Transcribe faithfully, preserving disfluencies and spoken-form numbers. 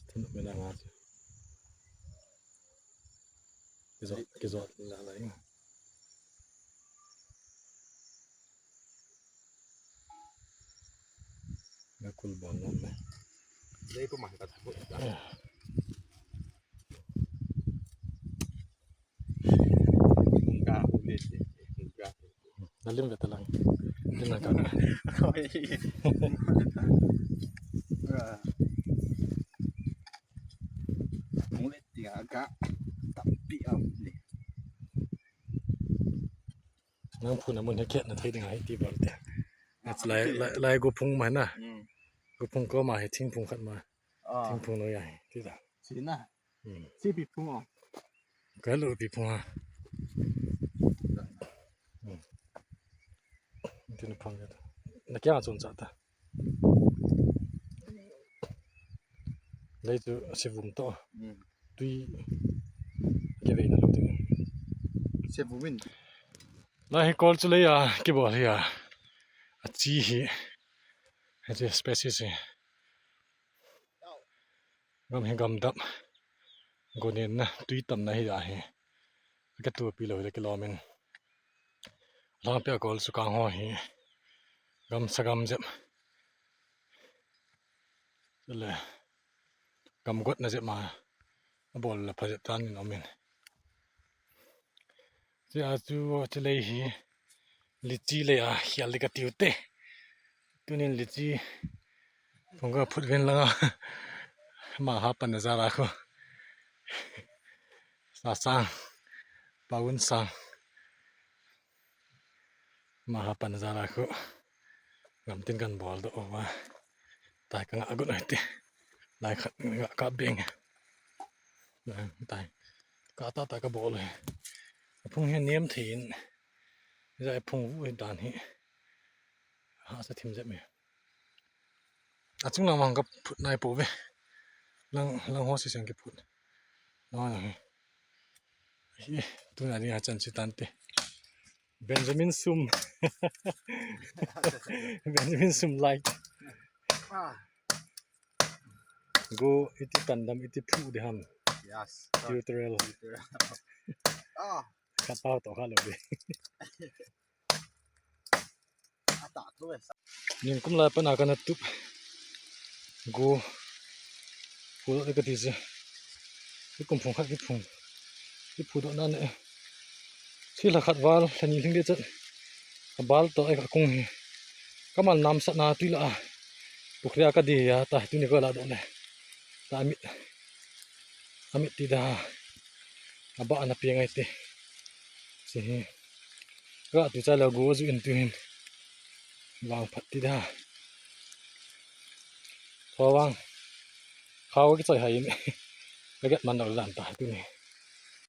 Thun me na nga chu. Kizo, kizo la la ing. Nga kul bon non me. Lei ko ma ka tha ko. Nalim ve talang. Lim na ka. Mule tia ka tapi am ni. Nang phun amun he khet na thei ding ahi ti bol te. Lai, lai, lai go phung ma na. Go phung ko ma he thing phung khat ma. Thing phung no ya he. Ti da. Si na. Hmm. Si pi phung o. Ka lo pi phung a. Hmm. Tin phung ya ta. Na kya chun cha ta. Lei chu sivum to. Hmm. Tui. Ke ve na lo tin. Sivum in. La hi kol chu lei a, ke bol hi a. A chi hi. He species hi. Gam hi gam dap. Gonen na, tui tam na hi a hi. Ka tu pi lo hi le ke lo min. Lang pe kol chu kang ho hi. Gam sa gam jep. Le. Gam got na jep ma. A bol la pha jep tan in om in. Chi a chu, chi lei hi. Litchi lei a, hial di ka tiu te. Tunin litchi. Phung ka phut ven langa. Ma ha pan na za la khu. Sa sang. Paun sang. Ma ha pan na za la khu. Gam tin kan bol do va. Tai ka nga got na te. Lai khat nga ka beng. Tai. Ka ta ta ka bol he. Phung hi nem thei in. Zai phung vu hi dan hi. Ha sa thim jep me. A chung lang mang ka phut nai po ve. Lang, lang ho si seng ki phut. Lang lang he. Hi, tu na ni ha chan chi tan te. Benjamin Sum. Benjamin Sum like. Ah. Go iti tandam iti phu de ham. Yes. Tutorial. Tutorial. Ah. Khat pau to kha lo de. Ata tu sa. Nin kum lai pana kana tup. Go. Phu do ka ti se. Ki kum phung khat ki phung. Ki phu do na ne. Thil khat val, thani hling de chat. A bal to ai ka kung hi. Ka mal nam sat na tui la a. Pukhri a ka di ya ta, tuni ko la do le. Ta amit. Amit ti da. A ba na pi ngai te. Si hi. Ka tu cha la go zu in tu hin. Vang phat ti da. Tho vang. Khau ki choi hai in. Ka get man lo lan ta tuni.